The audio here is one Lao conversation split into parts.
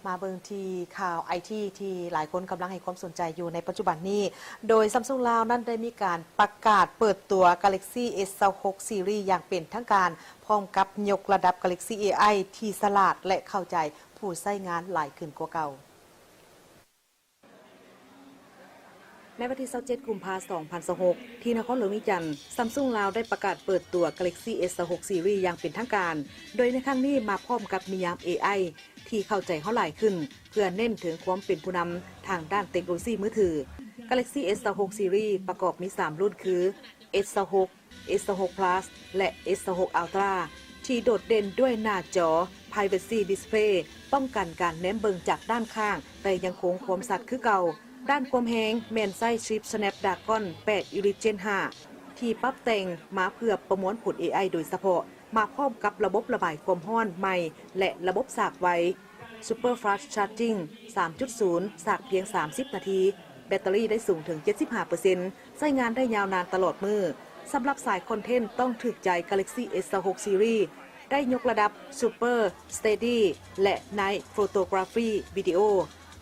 ມາເບິ່ງທີ່ຂ່າວໄອທີທີ່ຫຼາຍຄົນກຳລັງໃຫ້ຄວາມສົນໃຈຢູ່ໃນປັດຈຸບັນນີ້, ໂດຍ Samsung ລາວນັ້ນໄດ້ມີການປະກາດເປີດຕົວ Galaxy S ຊາວຫົກ Series ຢ່າງເປັນທາງການ, ພ້ອມກັບຍົກລະດັບ Galaxy ເອໄອ ທີ່ສະຫຼາດ ແລະ ເຂົ້າໃຈຜູ້ໃຊ້ງານຫຼາຍຂຶ້ນກວ່າເກົ່າ. ໃນວັນທີຊາວເຈັດ ກຸມພາ ສອງພັນຊາວຫົກ ທີ່ນະຄອນຫຼວງວຽງຈັນ, Samsung ລາວໄດ້ປະກາດເປີດຕົວ Galaxy S ຊາວຫົກ Series ຢ່າງເປັນທາງການ, ໂດຍໃນຄັ້ງນີ້ມາພ້ອມກັບນິຍາມ ເອໄອ ທີ່ເຂົ້າໃຈເຮົາຫຼາຍຂຶ້ນ, ເພື່ອເນັ້ນເຖິງຄວາມເປັນຜູ້ນຳທາງດ້ານເຕັກໂນໂລຊີມືຖື. Galaxy S ຊາວຫົກ Series ປະກອບມີສາມລຸ້ນຄື S ຊາວຫົກ S ຊາວຫົກ Plus ແລະ S ຊາວຫົກ Ultra ທີ່ໂດດເດັ່ນດ້ວຍໜ້າຈໍ Privacy Display ປ້ອງກັນການແນມເບິ່ງຈາກດ້ານຂ້າງ, ແຕ່ຍັງຄົງຄວາມຊັດຄືເກົ່າ. ດ້ານຄວາມແຮງແມ່ນໃຊ້ຊິບ Snapdragon ແປດ Elite Gen ຫ້າ ທີ່ປັບແຕ່ງມາເພື່ອປະມວນຜົນ ເອໄອ ໂດຍສະເພາະ, ມາພ້ອມກັບລະບົບລະບາຍຄວາມຮ້ອນໃໝ່ ແລະ ລະບົບສາກໄວ Super Fast Charging ສາມຈຸດສູນ ສາກພຽງສາມສິບນາທີ, ແບັດເຕີຣີໄດ້ສູງເຖິງເຈັດສິບຫ້າເປີເຊັນ, ໃຊ້ງານໄດ້ຍາວນານຕະຫຼອດມື້. ສຳລັບສາຍຄອນເທັນຕ້ອງຖືກໃຈ Galaxy S ຊາວຫົກ Series ໄດ້ຍົກລະດັບ Super Steady ແລະ Night Photography Video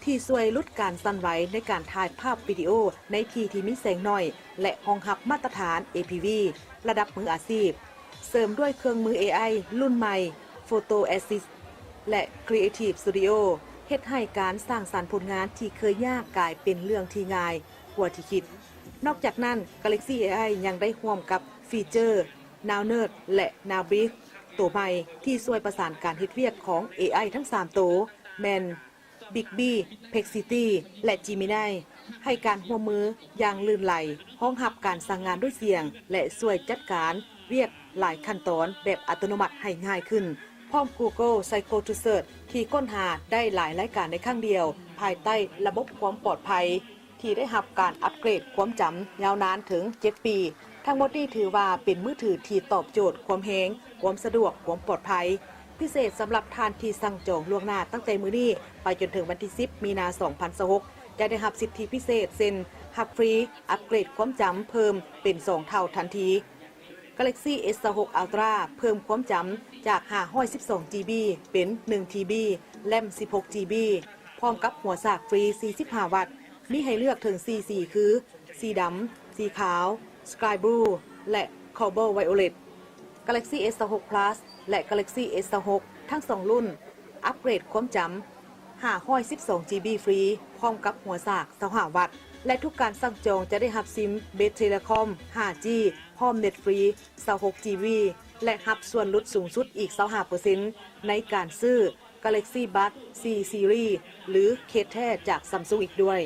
ທີ່ຊ່ວຍຫຼຸດການສັ່ນໄຫວໃນການຖ່າຍພາບວິດີໂອໃນທີ່ທີ່ມີແສງໜ້ອຍ ແລະ ຮອງຮັບມາດຕະຖານ APV ລະດັບມືອາຊີບ, ເສີມດ້ວຍເຄື່ອງມື ເອໄອ ລຸ້ນໃໝ່ Photo Assist ແລະ Creative Studio ເຮັດໃຫ້ການສ້າງສັນຜົນງານທີ່ເຄີຍຍາກກາຍເປັນເລື່ອງທີ່ງ່າຍກວ່າທີ່ຄິດ. ນອກຈາກນັ້ນ, Galaxy ເອໄອ ຍັງໄດ້ຮ່ວມກັບຟີເຈີ Now Nerd ແລະ Now Brief ໂຕໃໝ່ ທີ່ຊ່ວຍປະສານການເຮັດວຽກຂອງ ເອໄອ ທັງສາມໂຕ ແມ່ນ Bixby, Perplexity ແລະ Gemini ໃຫ້ການຮ່ວມມືຢ່າງລື່ນໄຫຼ, ຮອງຮັບການສັ່ງງານດ້ວຍສຽງ ແລະ ຊ່ວຍຈັດການວຽກຫຼາຍຂັ້ນຕອນແບບອັດຕະໂນມັດໃຫ້ງ່າຍຂຶ້ນ, ພ້ອມ Google Psycho to Search ທີ່ຄົ້ນຫາໄດ້ຫຼາຍລາຍການໃນຄັ້ງດຽວ, ພາຍໃຕ້ລະບົບຄວາມປອດໄພ ທີ່ໄດ້ຮັບການອັບເກຣດຄວາມຈຳຍາວນານເຖິງເຈັດປີ. ທັງໝົດນີ້ຖືວ່າເປັນມືຖືທີ່ຕອບໂຈດຄວາມແຮງ, ຄວາມສະດວກ, ຄວາມປອດໄພ. ພິເສດສຳລັບທ່ານທີ່ສັ່ງຈອງລ່ວງໜ້າຕັ້ງແຕ່ມື້ນີ້ໄປຈົນເຖິງວັນທີສິບ ມີນາ ສອງພັນຊາວຫົກ ຈະໄດ້ຮັບສິດທິພິເສດ ເຊັ່ນ ຮັບຟຣີອັບເກຣດຄວາມຈຳເພີ່ມເປັນສອງເທົ່າທັນທີ. Galaxy S ຊາວຫົກ Ultra ເພີ່ມຄວາມຈຳຈາກຫ້າຮ້ອຍສິບສອງຈີບີ ເປັນໜຶ່ງທີບີ ແຣມສິບຫົກຈີບີ ພ້ອມກັບຫົວສາກຟຣີສີ່ສິບຫ້າວັດ, ມີໃຫ້ເລືອກເຖິງສີ່ສີຄື ສີດຳ, ສີຂາວ, Sky Blue ແລະ Cobalt Violet. Galaxy S ซາວຫົກ Plus ແລະ Galaxy S ຊາວຫົກ ທັງສອງລຸ້ນ ອັບເກຣດຄວາມຈຳຫ້າຮ້ອຍສິບສອງຈີບີຟຣີ ພ້ອມກັບຫົວສາກຊາວຫ້າວັດ ແລະ ທຸກການສັ່ງຈອງຈະໄດ້ຮັບຊິມ Best Telecom ຫ້າຈີ ພ້ອມເນັດຟຣີຊາວຫົກຈີບີ ແລະ ຮັບສ່ວນຫຼຸດສູງສຸດອີກຊາວຫ້າເປີເຊັນ ໃນການຊື້ Galaxy Buds ສີ່ Series ຫຼື ເຄສແທ້ຈາກ Samsung ອີກດ້ວຍ.